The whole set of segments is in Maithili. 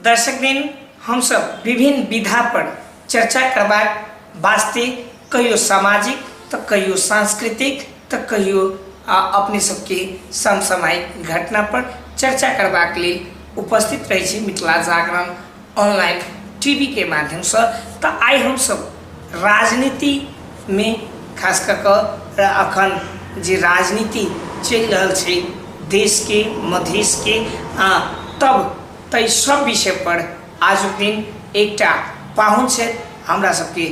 दर्शकवृन्द, हमसब विभिन्न विधा पर चर्चा करबाक वास्ते कहियो सामाजिक तऽ कहियो सांस्कृतिक तऽ कहियो अपने सबके समसामयिक घटना पर चर्चा करबाक लेल उपस्थित रहै छी मिथिला जागरण ऑनलाइन टीवी के माध्यमसँ। तऽ आइ हमसब राजनीतिमे खास कऽ कऽ अखन जे राजनीति चलि रहल छै देशके, मधेशके, तब ताहि सब विषयपर आजुक दिन एकटा पाहुन छथि हमरा सबके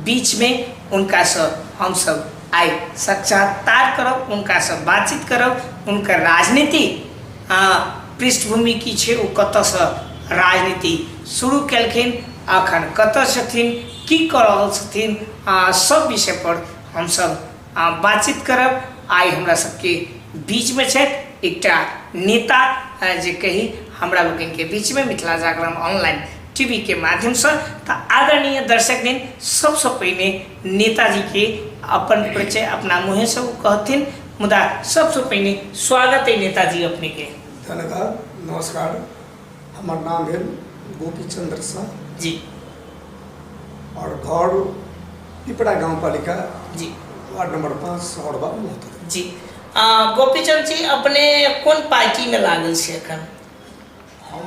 बीचमे, हुनकासँ हमसब आइ साक्षात्कार करब, हुनकासँ बातचीत करब, हुनकर राजनीति पृष्ठभूमि की छै, ओ कतऽसँ राजनीति शुरू केलखिन, अखन कतऽ छथिन, की कऽ रहल छथिन, सब विषयपर हमसब बातचीत करब। आइ हमरा सबके बीचमे छथि एकटा नेता जे कही हमरा लोकनिके बीचमे मिथिला जागरण ऑनलाइन टीवी के माध्यमसँ। तऽ आदरणीय दर्शकगण, सबसँ पहिने नेताजीके अपन परिचय अपना मुँहेसँ ओ कहथिन, मुदा सबसँ पहिने स्वागत अइ नेताजी अपनेके। धन्यवाद, नमस्कार। हमर नाम भेल गोपी चंद्र शाह जी और घर पिपरा गाँवपालिका जी, वार्ड नंबर 5, सहरबा, महोत्तरी। जी। गोपीचंद जी, अपने कोन पार्टीमे लागल छी एखन? हम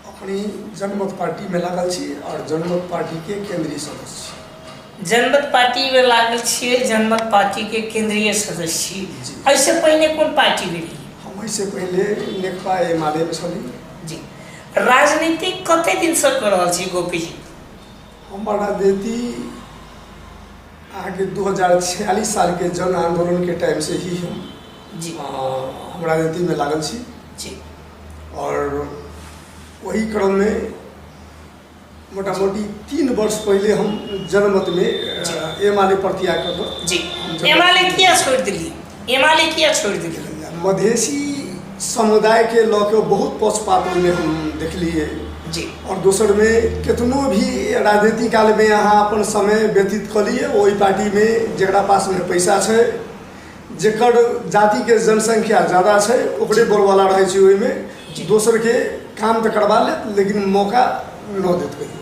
अपनी जनमत पार्टीमे लागल छी और जनमत पार्टीके केंद्रीय सदस्य छी। जनमत पार्टीमे लागल छियै, जनमत पार्टीके केंद्रीय सदस्य छी। जी। एहिसँ पहिने कोन पार्टीमे रही? हम एहिसँ पहिले नेकपा एमालेमे छली। जी। राजनीति कते दिनसँ कऽ रहल छी गोपीजी? हमर राजनीति अहाँके 2046 सालके जन आन्दोलनके टाइमसँ ही हम जी हम राजनीतिमे लागल छी जी और ओही क्रममे मोटा मोटी 3 वर्ष पहिले हम जनमतमे एमाले प्रतियाग कऽ कऽ जी हम एमाले किया छोड़ि देलियै? एमाले किया छोड़ि देलियै? मधेसी समुदायके लऽ कऽ बहुत पक्षपात ओहिमे हम देखलियै जी और दोसरमे केतनो भी राजनीति कालमे अहाँ अपन समय व्यतीत कऽ लिअ, ओहि पार्टीमे जकरा पासमे पैसा छै, जकर जातिके जनसंख्या ज्यादा छै, ओकरे बोलबाला रहै छै ओहिमे। दोसरके काम तऽ करबा लेत लेकिन मौका न देत कहियो।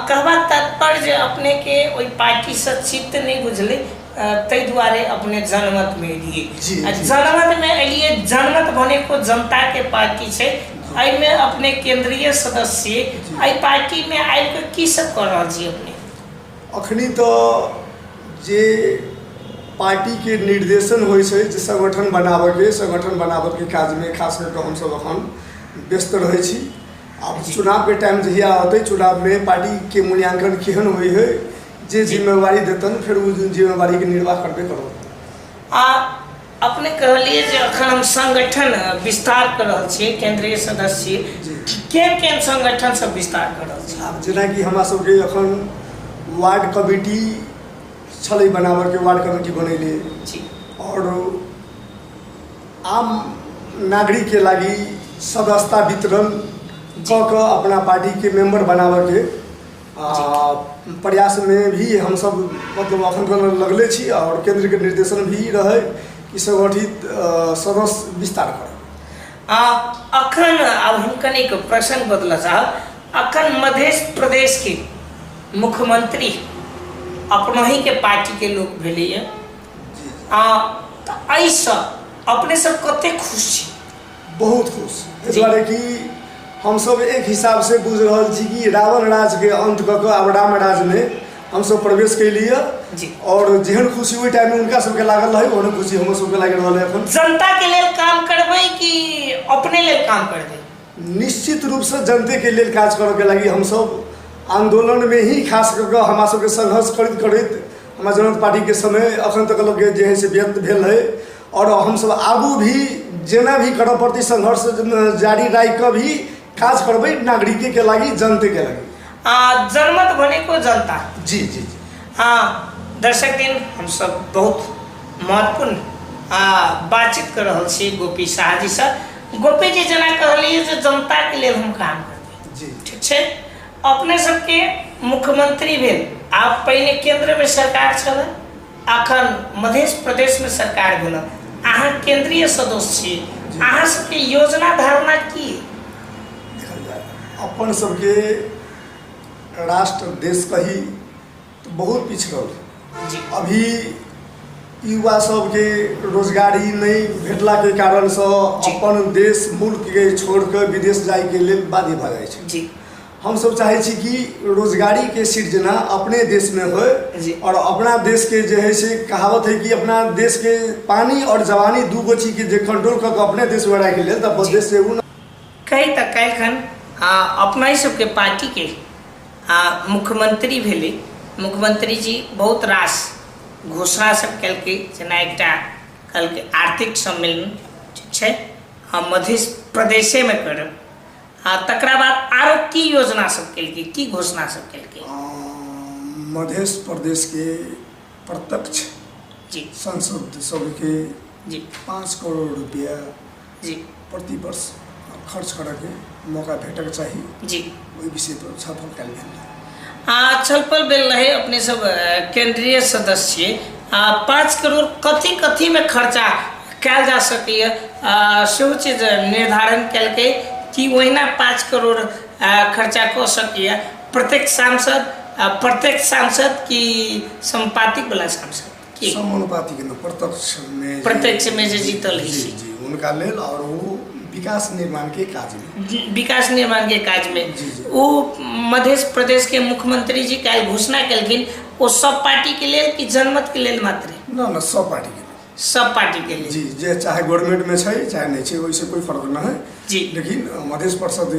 कहबाक तात्पर्य जे अपनेके ओहि पार्टीसँ चित्त नहि बुझलै, ताहि दुआरे अपने जनमतमे एलियै। जी। आ जनमतमे एलियै, जनमत भनेको जनताके पार्टी छै, एहिमे अपने केंद्रीय सदस्य छियै। एहि पार्टीमे आबि कऽ की सब कऽ रहल छी अपने? अखनी तऽ जे पार्टीके निर्देशन होइ छै जे संगठन बनाबऽके, संगठन बनाबऽके काजमे खास कऽ कऽ हमसभ अखन व्यस्त रहै छी। आब चुनावके टाइम जहिया अतै, चुनावमे पार्टीके मूल्यांकन केहन होइ हइ, जे जिम्मेवारी देतनि फेर ओ जिम्मेवारीके निर्वाह करबे करब। आ अपने कहलियै जे अखन हम संगठन विस्तार कऽ रहल छियै, केंद्रीय सदस्य छियै, केहन केहन संगठन सब विस्तार कऽ रहल छी? आब जेनाकि हमरा सबके अखन वार्ड कमिटी छलै बनाबऽके, वार्ड कमिटी बनेलियै और आम नागरिकके लागि सदस्यता वितरण कऽ कऽ अपना पार्टीके मेम्बर बनाबऽके प्रयासमे भी हमसब मतलब अखन तक लगले छी और केन्द्रके निर्देशन भी रहै कि संगठित सदस्य विस्तार करब। अखन आब हम कनिक प्रसंग बदलऽ चाहब। अखन मध्य प्रदेशके मुख्यमंत्री अपनहिके पार्टीके लोक भेलैए, तऽ एहिसँ अपने सब कतेक खुश छी? बहुत खुश, एहि दुआरे कि हमसब एक हिसाबसँ बुझि रहल छी कि रावण राजके अन्त कऽ कऽ आब राम राजमे हमसब प्रवेश केलियै और जेहन खुशी ओहि टाइममे हुनका सबके लागल रहै, ओहन खुशी हमर सबके लागि रहल है एखन। जनताके लेल काम करबै कि अपने लेल काम करबै? निश्चित रूपसँ जनतेके लेल काज करऽके लागि हमसब आन्दोलनमे ही खास कऽ कऽ हमरा सबके संघर्ष करैत करैत हमरा जनता पार्टीके समय अखन तक लोकके जे है से व्यक्त भेल है और हमसब आगू भी जेना भी करऽ पड़तै संघर्ष जारी राखि कऽ भी काज करबै नागरिकेके लागि, जनतेके लागि। जनमत भनेको जनता। जी जी जी। दर्शक दिन, हमसब बहुत महत्वपूर्ण बातचीत कर रहल छी गोपी शाहजीसँ। गोपी जी, जेना कहलियै जे जनताके लेल हम काम करबै जी, ठीक छै, अपने सबके मुख्यमंत्री भेल, आब पहिने केंद्रमे सरकार छलै, अखन मध्य प्रदेशमे सरकार भेल, अहाँ केंद्रीय सदस्य छी, अहाँ सबके योजना धारणा की? देखल जाय अपन सबके राष्ट्र देश कही तऽ बहुत पिछड़ल। जी। अभी युवा सबके रोजगारी नहि भेटलाके कारणसँ अपन देश मुल्कके छोड़ि कऽ विदेश जाइके लेल बाध्य भऽ जाइ छै। जी। हमसब चाहै छी कि रोजगारीके सृजना अपने देशमे होइ। जी। आओर अपना देशके जे हइ से कहावत हइ कि अपना देशके पानि आओर जवानी दू गो चीजके जे कंट्रोल कऽ कऽ अपने देशमे राखि लेल तऽ अपन देश एगो। कही तऽ काल्हिखन अपना सबके पार्टीके मुख्यमंत्री भेलै। मुख्यमंत्री जी बहुत रास घोषणा सब केलकै, जेना एकटा कहलकै आर्थिक सम्मेलन, ठीक छै, हम मध्य प्रदेशेमे करब। आ तकरा बाद आरो की योजना सब केलकै, की घोषणा सब केलकै? मध्य प्रदेशके प्रत्यक्ष जी सांसद सबके जी 5 करोड़ रुपया जी प्रति वर्ष खर्च करऽके मौका भेटक चाही। जी। ओहि विषयपर छलफल कयल गेल। छलफल भेल रहै। अपने सब केंद्रीय सदस्य छियै। 5 करोड़ कथी कथीमे खर्चा कयल जा सकैए सेहो चीज निर्धारण केलकै कि ओहिना 5 करोड़ खर्चा कऽ सकैए प्रत्येक सांसद, प्रत्येक सांसद कि सम्पातिक वाला सांसद की? समानुपातिक न, प्रत्यक्ष मे। प्रत्यक्ष मे जे जीतल हइ जी से। जी, हुनका लेल आओर ओ विकास निर्माण के काज मे। विकास निर्माण के काज मे। जी जी। ओ मध्य प्रदेश के मुख्यमंत्री जी काल्हि घोषणा केलखिन, ओ सब पार्टी के लेल कि जनमत के लेल मात्र? न न, सब पार्टी के लेल। सब पार्टी के लेल। जी, जे चाहे गवर्नमेंट में छै चाहे नहि छै, ओहिसँ कोइ फर्क नहि है। जी। लेकिन मध्य परिषद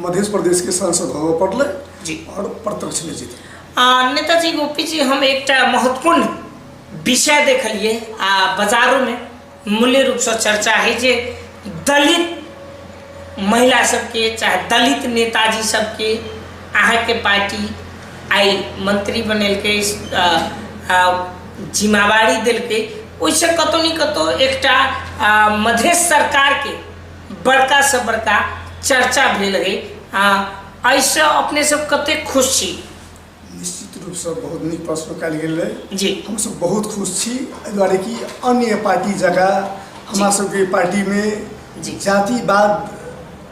मध्य प्रदेश के सांसद होबऽ पड़लै जी आओर प्रत्यक्ष मे जीतलै। नेताजी गोपी जी, हम एकटा महत्वपूर्ण विषय देखलिए आ बाजारोमे मूल्य रूपसँ चर्चा है जे दलित महिला सबके चाहे दलित नेताजी सबके अहाँके पार्टी आइ मंत्री बनेलकै, जिम्मेवारी देलकै, ओहिसँ कतहु ने कतहु एकटा मधेश सरकारके बड़का से बड़का चर्चा भेल है। एहिसँ अपने सब कतेक खुश छी? निश्चित रूपसँ बहुत नीक प्रश्न कयल गेल रहै। जी। हमसब बहुत खुश छी एहि दुआरे कि अन्य पार्टी जकाँ हमरा सबके पार्टीमे जी जातिवाद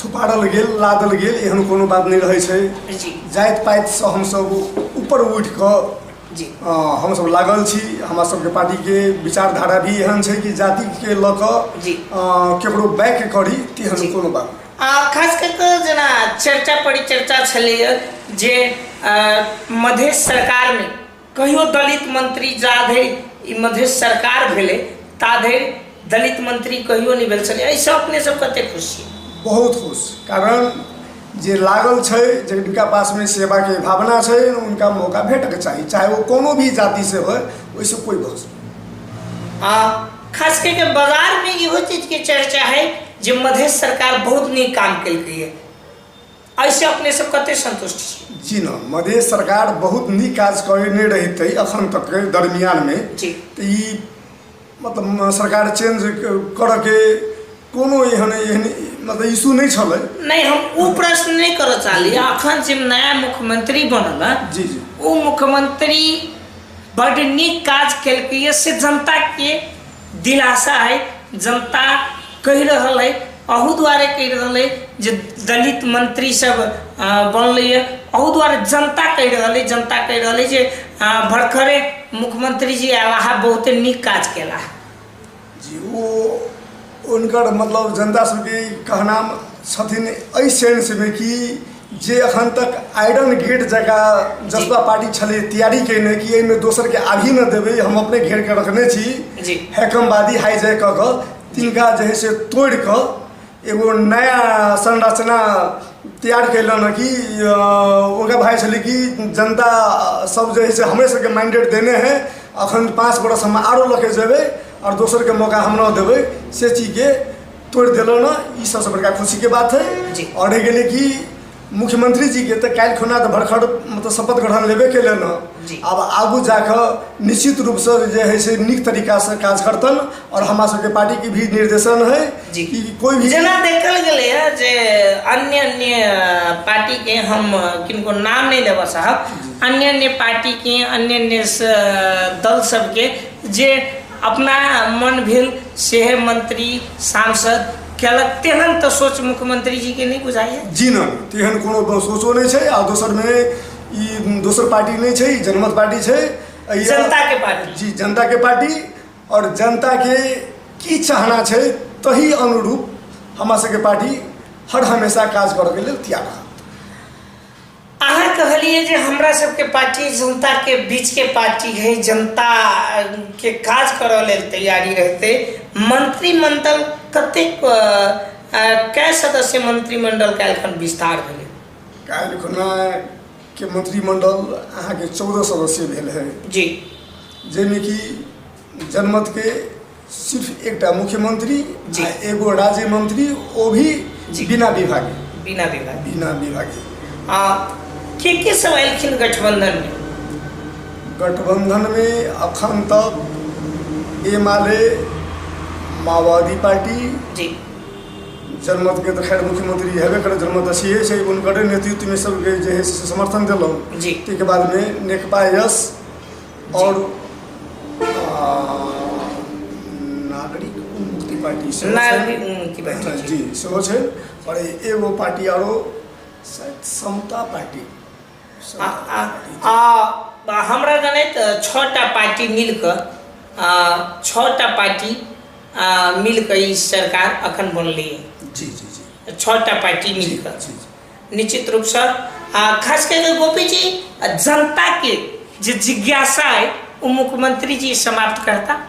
थुपारल गेल, लादल गेल, एहन कोनो बात नहि रहै छै। जी। जाति पातिसँ हमसब ऊपर उठि कऽ जी हमसब लागल छी। हमरा सबके पार्टीके विचारधारा भी एहन छै कि जातिके लऽ कऽ जी केकरो बैक करी तेहन जी। कोनो बात नहि। खास कऽ कऽ जेना चर्चा परिचर्चा छलैए जे मधेश सरकारमे कहियो दलित मंत्री जा धरि ई मधेश सरकार भेलै ता धरि दलित मंत्री कहियो नहि भेल छलै, एहिसँ अपने सब कतेक खुश छी? बहुत खुश, कारण जे लागल छै, जिनका पासमे सेवाके भावना छै, उनका मौका भेटके चाही, चाहे ओ कोनो भी जातिसँ होइ, ओहिसँ कोइ बहस नहि। खास कऽ बाजारमे इहो चीजके चर्चा है जे मधेश सरकार बहुत नीक काम केलकै है, एहिसँ अपने सब कते संतुष्ट छी? जी न, मधेश सरकार बहुत नीक काज कयने रहितै अखन तक के दरमियानमे जी तऽ ई मतलब सरकार चेंज करऽके कोनो एहन एहन मतलब इशू नहि छलै। नहि, हम ओ प्रश्न नहि करऽ चाहली। अखन जे नया मुख्यमंत्री बनल है जी जी ओ मुख्यमंत्री बड्ड नीक काज केलकै से जनता के दिलासा है। जनता कहि रहल है, अहू दुआरे कहि रहल है जे दलित मंत्री सब बनलै है, अहू दुआरे जनता कहि रहल है, जनता कहि रहल है जे भरखरे मुख्यमंत्री जी आयल है, बहुते नीक काज केला। जी, ओ हुनकर मतलब जनता सबके कहनाम छथिन एहि सेन्समे कि जे अखन तक आयरन गेट जकाँ जसपा पार्टी छलै तैयारी केने कि एहिमे दोसरके आबही नहि देबै, हम अपने घेर कऽ रखने छी, जी हैकमवादी हाईजैक कऽ कऽ तिनका जे है से तोड़ि कऽ एगो नया संरचना तैयार कयलनि हँ कि हुनका भाय छलै कि जनता सब जे है से हमरे सबके मैंडेट देने है, अखन 5 बरस हम आरो लऽ के जेबै आओर दोसरके मौका हम नहि देबै, से चीजके तोड़ि देलहुँ ने, ई सबसँ बड़का खुशीके बात है। जी। आओर रहि गेलै कि मुख्यमंत्री जीके तऽ काल्हि खुना तऽ भरखर मतलब शपथ ग्रहण लेबे केलनि हँ। जी। आब आगू जाकऽ निश्चित रूपसँ जे है से नीक तरीकासँ काज करतनि आओर हमरा सबके पार्टीके भी निर्देशन है जी। कि कोइ भी जेना देखल गेलै हँ जे अन्य अन्य पार्टीके, हम किनको नाम नहि लेबऽ साहब, अन्य अन्य पार्टीके अन्य अन्य दल सबके जे अपना मन भेल सेहे मंत्री सांसद केलक, तेहन तऽ सोच मुख्यमंत्री जी के नहि बुझाइए? जी नहि, तेहन कोनो सोचो नहि छै। आ दोसरमे ई दोसर पार्टी नहि छै, ई जनमत पार्टी छै, जनता के पार्टी। जी, जनता के पार्टी। और जनता के की चाहना छै तही अनुरूप हमरा सबके पार्टी हर हमेशा काज करऽके लेल तैयार रहत। अहाँ कहलिए जे हमरा सबके पार्टी जनता के बीच के पार्टी है, जनता के काज करऽ लेल तैयारी रहते। मंत्रिमंडल कतेक कै सदस्य मंत्रिमंडल काल्हिखन विस्तार भेलै? काल्हि खुना के मंत्रिमंडल अहाँके 14 सदस्य भेल है जी, जाहिमे कि जनमत के सिर्फ एकटा मुख्यमंत्री जी। आ एगो राज्य मंत्री, ओ भी जी। बिना विभागे। बिना विभाग। बिना विभागे। आ के सब एलखिन गठबंधन में? गठबंधन में अखन तक एमाले, माओवादी पार्टी जी, जनमत के तऽ खैर मुख्यमंत्री हेबे करे, जनमत अछिए छै, हुनकरे नेतृत्वमे सबके जे है से समर्थन देलहुँ जी। ताहिके बादमे नेकपा यस और नागरिक उन्मुक्ति पार्टी सेहो छै। नागरिक उन्मुक्ति पार्टी। जी सेहो छै। और एगो पार्टी आरो शायद समता पार्टी। आ, आ, आ, हमरा जनैत 6टा पार्टी मिलकऽ, 6टा पार्टी मिलकऽ ई सरकार अखन बनलै। जी जी जी। 6टा पार्टी मिलकऽ। जी जी। निश्चित रूपसँ। आ खास कऽ कऽ गोपी जी, जनता के जे जिज्ञासा है ओ मुख्यमंत्री जी समाप्त करता।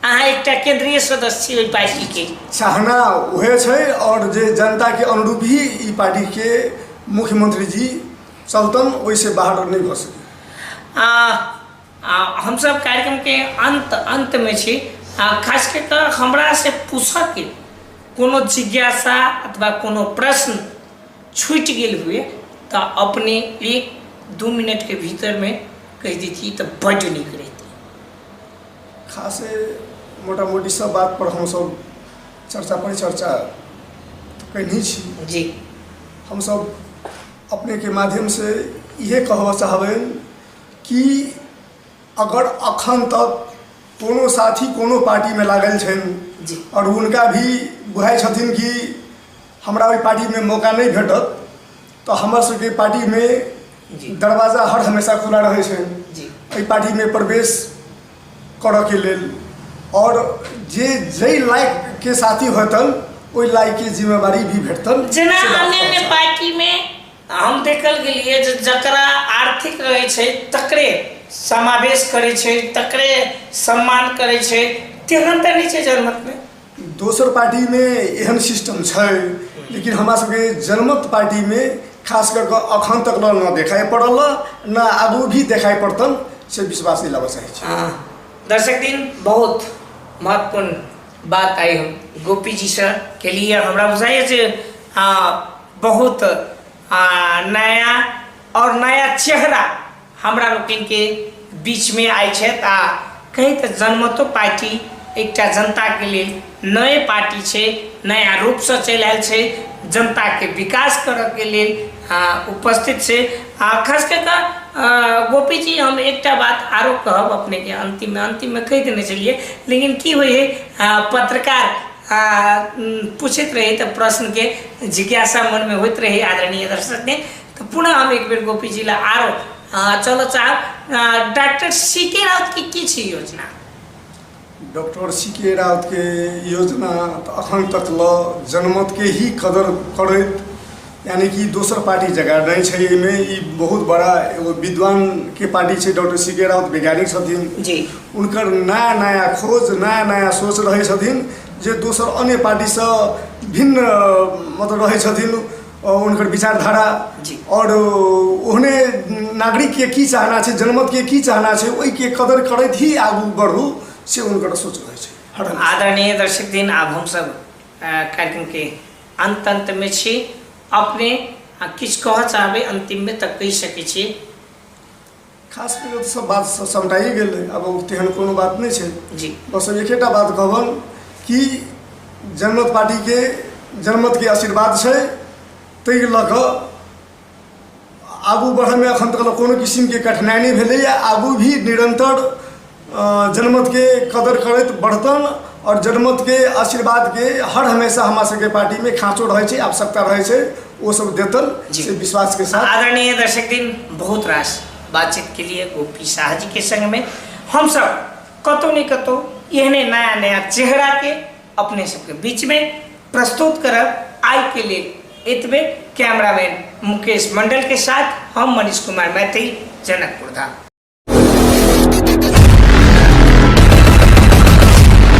अहाँ एकटा केंद्रीय सदस्य छी ओहि पार्टी के। चाहना उहे छै और जे जनता के अनुरूप ही ई पार्टी के मुख्यमंत्री जी चलतन, ओहिसे बाहर नहि भऽ सकै। आ आ हमसब कार्यक्रम के अंत अंत में छी। आ खास कऽ कऽ हमरा से पूछऽ के कोनो जिज्ञासा अथवा कोनो प्रश्न छूटि गेल हुए तऽ अपने 1-2 मिनट के भीतर में कहि दैतियै तऽ बड्ड नीक रहितै। खासे मोटा मोटी सब बात पर हमसब चर्चा परिचर्चा कयने छी जी। हमसब अपनेके माध्यमसँ इहे कहबऽ चाहबनि कि अगर अखन तक कोनो साथी कोनो पार्टीमे लागल छनि जी। और हुनका भी बुझाइ छथिन कि हमरा ओहि पार्टीमे मौका नहि भेटत, तऽ हमर सबके पार्टीमे जी। दरवाजा हर हमेशा खुला रहै छै जी। एहि पार्टीमे प्रवेश करऽके लेल। और जे जाहि लायकके साथी हेतनि ओहि लायकके जिम्मेवारी भी भेटतनि। जेना से बात अन्य अन्य कहऽ चाहब। पार्टीमे हम देखल गेलियै जे जकरा आर्थिक रहै छै तकरे समावेश करै छै, तकरे सम्मान करै छै, तेहन तऽ नहि छै जनमतमे? दोसर पार्टीमे एहन सिस्टम छै, लेकिन हमरा सबके जनमत पार्टीमे खास कऽ कऽ अखन तक ल न देखाइ पड़ल न आगू भी देखाइ पड़तन, से विश्वास दिलाबऽ चाहै छी। दर्शक दिन बहुत महत्वपूर्ण बात आई हम गोपी जी से के लिए। हमरा बुझाइए जे बहुत नया और नया चेहरा हमरा लोकनिके बीचमे आयल छथि। आ कही तऽ जनमतो पार्टी एकटा जनताके लेल नए पार्टी छै, नया रूपसँ चलि आयल छै, जनताके विकास करऽके लेल उपस्थित छै। आ खास कऽ कऽ गोपी जी, हम एकटा बात आरो कहब अपनेके अंतिममे कहि देने छलियै, लेकिन की होइ है पत्रकार पूछैत रहै तऽ प्रश्नके जिज्ञासा मनमे होइत रहै आदरणीय दर्शकने, तऽ पुनः हम एक बेर गोपी जी ला आरो चलऽ चाहब। डॉक्टर सी के राउत के की छै योजना? डॉक्टर सी के राउत के योजना तऽ अखन तक ल जनमत के ही कदर करैत, यानी कि दोसर पार्टी जगह नहि छै एहिमे। ई बहुत बड़ा एगो विद्वान के पार्टी छै। डॉक्टर सी के राउत वैज्ञानिक छथिन जी। हुनकर नया नया खोज, नया नया सोच रहै छथिन जे दोसर अन्य पार्टीसँ भिन्न मतलब रहै छथिन हुनकर विचारधारा जी। और ओहने नागरिकके की चाहना छै, जनमतके की चाहना छै, ओहिके कदर करैत ही आगू बढ़ू, से हुनकर सोच रहै छै हर हमेशा। आदरणीय दर्शक दिन, आब हमसब कार्यक्रमके अंत अंतमे छी। अपने किछु कहऽ चाहबै अंतिममे तऽ कहि सकै छी। खास कऽ तऽ सब बात समटाइए गेलै, आब तेहन कोनो बात नहि छै जी। बस एकेटा बात कहबनि कि जनमत पार्टीके जनमतके आशीर्वाद छै, ताहि लऽ कऽ आगू बढ़यमे एखन तक कोनो किसिमके कठिनाइ नहि भेलैए। आगू भी निरन्तर जनमतके कदर करैत बढ़तनि आओर जनमतके आशीर्वादके हर हमेशा हमरा सबके पार्टीमे खाँचो रहै छै, आवश्यकता रहै छै, ओ सब देतन जी। से विश्वास के साथ। आदरणीय दर्शक दिन बहुत रास बातचीत के लिए गोपी शाह जी के संग में हम सब कतौ ने कतौ एहने नया नया चेहरा के अपने सबके बीच में प्रस्तुत करब। आइ के लेल एतबे। कैमरामैन मुकेश मंडल के साथ हम मनीष कुमार मैथिल, जनकपुर धाम।